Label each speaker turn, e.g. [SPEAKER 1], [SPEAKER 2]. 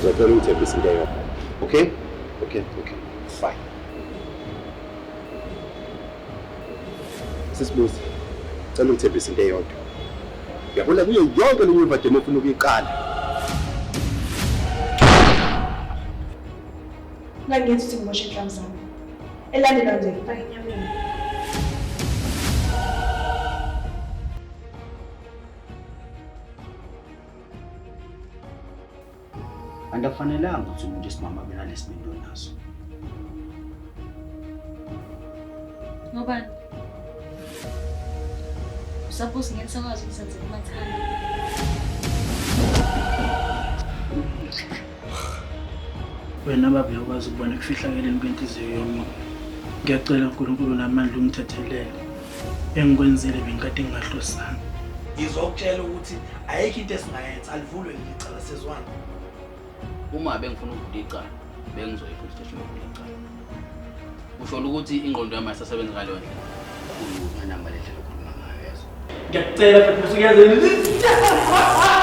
[SPEAKER 1] Ngizocela ungithembise into eyodwa. Okay? Okay, okay. Fine. Sisibuzi, cela ungithembise into eyodwa. Uyabona kuyo yonke le nyuvademu ofuna ukuyiqala.
[SPEAKER 2] Ngangenza ukuthi ngimoshe inhlamvu zami. Elandela nje ngifake enyameni.
[SPEAKER 3] Kanti akufanelanga ukuthi umuntu esimama abe nalesibindi onaso.
[SPEAKER 4] Ngobani? Usaphuzi ngeke sakwazi ukusenzela umathanda.
[SPEAKER 5] Wena baba uyakwazi ukubona ekufihlakeleni kwenhliziyo yomuntu. Ngiyacela uNkulunkulu namandla ungithethelele. Engikwenzile bengikade ngingahlosanga.
[SPEAKER 6] Ngizokutshela ukuthi ayikho into esingayenza, alivulwe leli cala sezwana.
[SPEAKER 7] Uma bengifuna ukuvula icala, bengizoya e-police station yokuvula icala. Usho ukuthi ingqondo yami ayisasebenzi ngaleyo ndlela.
[SPEAKER 3] Khuluma nami ngale ndlela okhuluma ngayo yazo.
[SPEAKER 5] Ngiyakucela futhi usukuyazi.